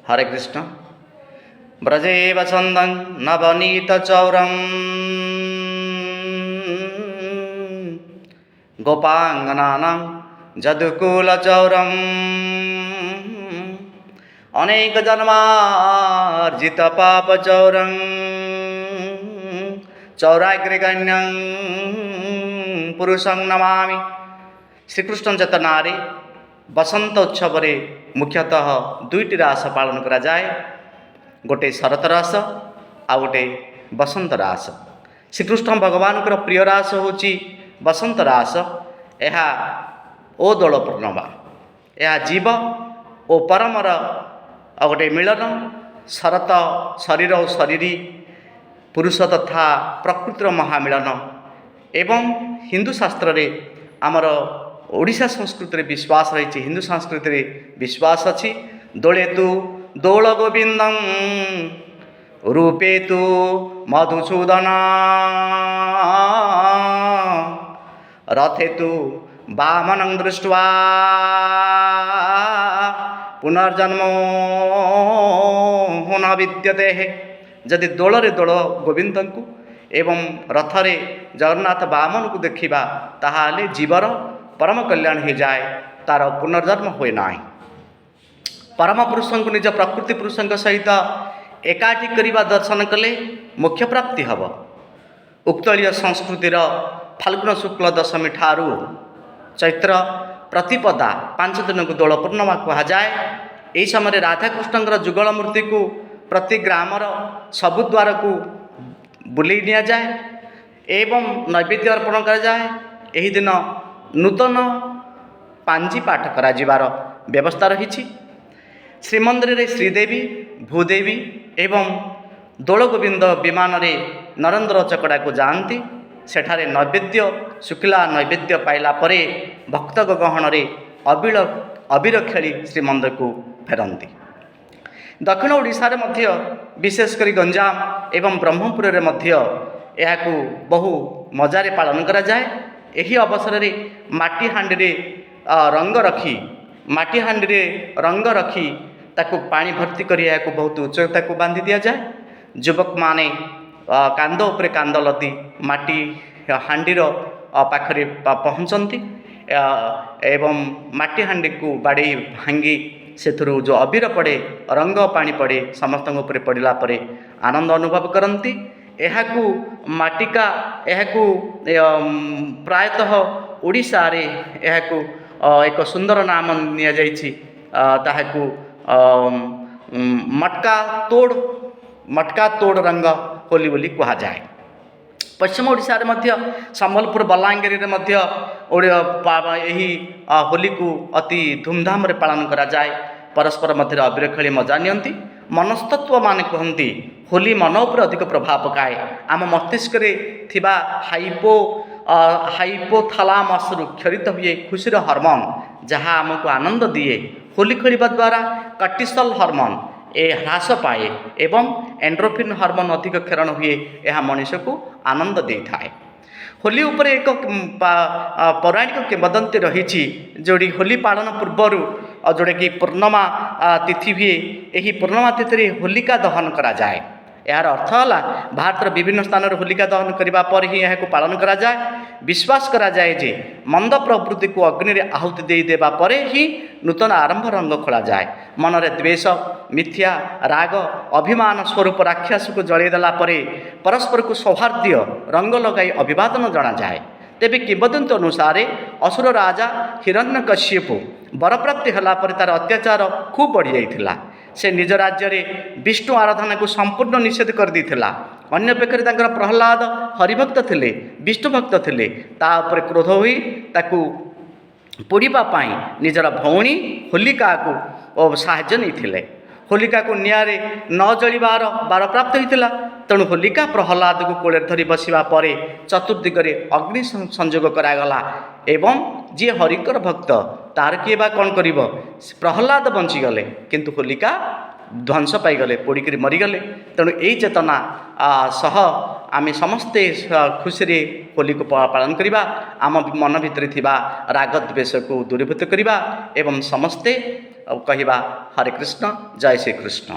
ହରେ କୃଷ୍ଣ। ବ୍ରଜେ ବସନ୍ତଂ ନବନୀତ ଚୌରಂ ଗୋପାଙ୍ଗନାନାଂ ଯଦୁକୁଲ ଚୌରಂ ଅନେକ ଜନ୍ମାର୍ଜିତ ପାପ ଚୌରଂ ଚୌରାଗ୍ରିଗଣ୍ୟଂ ପୁରୁଷଂ ନମାମି। ଶ୍ରୀକୃଷ୍ଣ ଚେତନାରେ ବସନ୍ତ ଉତ୍ସବରେ ମୁଖ୍ୟତଃ ଦୁଇଟି ରାସ ପାଳନ କରାଯାଏ, ଗୋଟେ ଶରତ ରାସ ଆଉ ଗୋଟେ ବସନ୍ତ ରାସ। ଶ୍ରୀକୃଷ୍ଣ ଭଗବାନଙ୍କର ପ୍ରିୟ ରାସ ହେଉଛି ବସନ୍ତ ରାସ। ଏହା ଓ ଦୋଳ ପୂର୍ଣ୍ଣିମା, ଏହା ଜୀବ ଓ ପରମର ଆଉ ଗୋଟେ ମିଳନ। ଶରତ ଶରୀର ଓ ଶରୀରୀ, ପୁରୁଷ ତଥା ପ୍ରକୃତିର ମହାମିଳନ। ଏବଂ ହିନ୍ଦୁ ଶାସ୍ତ୍ରରେ, ଆମର ଓଡ଼ିଶା ସଂସ୍କୃତିରେ ବିଶ୍ୱାସ ରହିଛି, ହିନ୍ଦୁ ସଂସ୍କୃତିରେ ବିଶ୍ୱାସ ଅଛି, ଦୋଳେ ତୁ ଦୋଳ ଗୋବିନ୍ଦଂ ରୂପେ ତୁ ମଧୁସୂଦନ ରଥେ ତୁ ବାମନଂ ଦୃଷ୍ଟ୍ୱା ପୁନର୍ଜନ୍ମ ନ ବିଦ୍ୟତେ। ଯଦି ଦୋଳରେ ଦୋଳ ଗୋବିନ୍ଦଙ୍କୁ ଏବଂ ରଥରେ ଜଗନ୍ନାଥ ବାମନକୁ ଦେଖିବା, ତାହେଲେ ଜୀବର ପରମ କଲ୍ୟାଣ ହୋଇଯାଏ, ତାର ପୁନର୍ଜନ୍ମ ହୁଏ ନାହିଁ। ପରମ ପୁରୁଷଙ୍କୁ ନିଜ ପ୍ରକୃତି ପୁରୁଷଙ୍କ ସହିତ ଏକାଠି କରିବା ଦର୍ଶନ କଲେ ମୋକ୍ଷ ପ୍ରାପ୍ତି ହେବ। ଉତ୍କଳୀୟ ସଂସ୍କୃତିର ଫାଲ୍ଗୁନ ଶୁକ୍ଳ ଦଶମୀ ଠାରୁ ଚୈତ୍ର ପ୍ରତିପଦା 5 ଦିନକୁ ଦୋଳ ପୂର୍ଣ୍ଣିମା କୁହାଯାଏ। ଏହି ସମୟରେ ରାଧାକୃଷ୍ଣଙ୍କର ଯୁଗଳ ମୂର୍ତ୍ତିକୁ ପ୍ରତି ଗ୍ରାମର ସବୁ ଦ୍ୱାରକୁ ବୁଲେଇ ନିଆଯାଏ ଏବଂ ନୈବେଦ୍ୟ ଅର୍ପଣ କରାଯାଏ। ଏହି ଦିନ ନୂତନ ପାଞ୍ଜି ପାଠ କରାଯିବାର ବ୍ୟବସ୍ଥା ରହିଛି। ଶ୍ରୀମନ୍ଦିରରେ ଶ୍ରୀଦେବୀ, ଭୂଦେବୀ ଏବଂ ଦୋଳଗୋବିନ୍ଦ ବିମାନରେ ନରେନ୍ଦ୍ର ଚକଡ଼ାକୁ ଯାଆନ୍ତି। ସେଠାରେ ନୈବେଦ୍ୟ, ଶୁଖିଲା ନୈବେଦ୍ୟ ପାଇଲା ପରେ ଭକ୍ତଙ୍କ ଗହଣରେ ଅବିଳ ଅବିର ଖେଳି ଶ୍ରୀମନ୍ଦିରକୁ ଫେରନ୍ତି। ଦକ୍ଷିଣ ଓଡ଼ିଶାରେ ମଧ୍ୟ, ବିଶେଷ କରି ଗଞ୍ଜାମ ଏବଂ ବ୍ରହ୍ମପୁରରେ ମଧ୍ୟ ଏହାକୁ ବହୁ ମଜାରେ ପାଳନ କରାଯାଏ। ଏହି ଅବସରରେ ମାଟି ହାଣ୍ଡିରେ ରଙ୍ଗ ରଖି, ମାଟି ହାଣ୍ଡିରେ ରଙ୍ଗ ରଖି ତାକୁ ପାଣି ଭର୍ତ୍ତି କରି ଏହାକୁ ବହୁତ ଉଚ୍ଚତାକୁ ବାନ୍ଧି ଦିଆଯାଏ। ଯୁବକମାନେ କାନ୍ଧ ଉପରେ କାନ୍ଧ ଲଦି ମାଟି ହାଣ୍ଡିର ପାଖରେ ପହଞ୍ଚନ୍ତି ଏବଂ ମାଟି ହାଣ୍ଡିକୁ ବାଡ଼େଇ ଭାଙ୍ଗି ସେଥିରୁ ଯେଉଁ ଅବିର ପଡ଼େ, ରଙ୍ଗ ପାଣି ପଡ଼େ, ସମସ୍ତଙ୍କ ଉପରେ ପଡ଼ିଲା ପରେ ଆନନ୍ଦ ଅନୁଭବ କରନ୍ତି। ଏହାକୁ ମାଟିକା, ଏହାକୁ ପ୍ରାୟତଃ ଓଡ଼ିଶାରେ ଏହାକୁ ଏକ ସୁନ୍ଦର ନାମ ନିଆଯାଇଛି, ତାହାକୁ ମଟକା ତୋଡ଼, ମଟକା ତୋଡ଼ ରଙ୍ଗ ହୋଲି ବୋଲି କୁହାଯାଏ। ପଶ୍ଚିମ ଓଡ଼ିଶାରେ ମଧ୍ୟ, ସମ୍ବଲପୁର, ବଲାଙ୍ଗୀରରେ ମଧ୍ୟ ଏହି ହୋଲିକୁ ଅତି ଧୁମଧାମରେ ପାଳନ କରାଯାଏ। ପରସ୍ପର ମଧ୍ୟରେ ଅବିର ଖେଳି ମଜା ନିଅନ୍ତି। ମନସ୍ତତ୍ଵ ମାନେ କୁହନ୍ତି, ହୋଲି ମନ ଉପରେ ଅଧିକ ପ୍ରଭାବ ପକାଏ। ଆମ ମସ୍ତିଷ୍କରେ ଥିବା ହାଇପୋଥାଲାମସରୁ କ୍ଷରିତ ହୁଏ ଖୁସିର ହରମୋନ୍, ଯାହା ଆମକୁ ଆନନ୍ଦ ଦିଏ। ହୋଲି ଖେଳିବା ଦ୍ୱାରା କର୍ଟିସଲ ହରମୋନ୍ ଏ ହ୍ରାସ ପାଏ ଏବଂ ଏଣ୍ଡ୍ରୋଫିନ୍ ହରମୋନ୍ ଅଧିକ କ୍ଷରଣ ହୁଏ। ଏହା ମଣିଷକୁ ଆନନ୍ଦ ଦେଇଥାଏ। ହୋଲି ଉପରେ ଏକ ପୌରାଣିକ କିମ୍ବଦନ୍ତୀ ରହିଛି, ଯେଉଁଠି ହୋଲି ପାଳନ ପୂର୍ବରୁ ଯେଉଁଟାକି ପୂର୍ଣ୍ଣମା ତିଥି ହୁଏ, ଏହି ପୂର୍ଣ୍ଣମା ତିଥିରେ ହୋଲିକା ଦହନ କରାଯାଏ। ଏହାର ଅର୍ଥ ହେଲା, ଭାରତର ବିଭିନ୍ନ ସ୍ଥାନରେ ହୋଲିକା ଦହନ କରିବା ପରେ ହିଁ ଏହାକୁ ପାଳନ କରାଯାଏ। ବିଶ୍ୱାସ କରାଯାଏ ଯେ ମନ୍ଦ ପ୍ରବୃତ୍ତିକୁ ଅଗ୍ନିରେ ଆହୁତି ଦେଇଦେବା ପରେ ହିଁ ନୂତନ ଆରମ୍ଭ ରଙ୍ଗ ଖୋଳାଯାଏ। ମନରେ ଦ୍ୱେଷ, ମିଥ୍ୟା, ରାଗ, ଅଭିମାନ ସ୍ୱରୂପ ରାକ୍ଷସକୁ ଜଳାଇ ଦେଲା ପରେ ପରସ୍ପରକୁ ସୌହାର୍ଦ୍ଦ୍ୟ ରଙ୍ଗ ଲଗାଇ ଅଭିବାଦନ ଜଣାଯାଏ। ତେବେ କିମ୍ବଦନ୍ତୀ ଅନୁସାରେ ଅସୁର ରାଜା ହିରଣ୍ୟକଶ୍ୟପ ବରପ୍ରାପ୍ତି ହେଲା ପରେ ତାର ଅତ୍ୟାଚାର ଖୁବ୍ ବଢ଼ିଯାଇଥିଲା। ସେ ନିଜ ରାଜ୍ୟରେ ବିଷ୍ଣୁ ଆରାଧନାକୁ ସମ୍ପୂର୍ଣ୍ଣ ନିଷେଧ କରିଦେଇଥିଲା। ଅନ୍ୟ ପକ୍ଷରେ ତାଙ୍କର ପ୍ରହ୍ଲାଦ ହରିଭକ୍ତ ଥିଲେ, ବିଷ୍ଣୁ ଭକ୍ତ ଥିଲେ। ତା ଉପରେ କ୍ରୋଧ ହୋଇ ତାକୁ ପୋଡ଼ିବା ପାଇଁ ନିଜର ଭଉଣୀ ହୋଲିକାକୁ ସାହାଯ୍ୟ ନେଇଥିଲେ। ହୋଲିକାକୁ ନିଆଁରେ ନ ଜଳିବାର ବାରପ୍ରାପ୍ତ ହୋଇଥିଲା। ତେଣୁ ହୋଲିକା ପ୍ରହ୍ଲାଦକୁ କୋଳରେ ଧରି ବସିବା ପରେ ଚତୁର୍ଦିଗରେ ଅଗ୍ନି ସଂଯୋଗ କରାଗଲା ଏବଂ ଯିଏ ହରିଙ୍କର ଭକ୍ତ ତାର କିଏ ବା କ'ଣ କରିବ? ପ୍ରହ୍ଲାଦ ବଞ୍ଚିଗଲେ, କିନ୍ତୁ ହୋଲିକା ଧ୍ୱଂସ ପାଇଗଲେ, ପୋଡ଼ିକରି ମରିଗଲେ। ତେଣୁ ଏଇ ଚେତନା ସହ ଆମେ ସମସ୍ତେ ଖୁସିରେ ହୋଲିକୁ ପାଳନ କରିବା, ଆମ ମନ ଭିତରେ ଥିବା ରାଗ ଦ୍ୱେଷକୁ ଦୂରୀଭୂତ କରିବା ଏବଂ ସମସ୍ତେ ଆଉ କହିବା ହରେ କୃଷ୍ଣ, ଜୟ ଶ୍ରୀକୃଷ୍ଣ।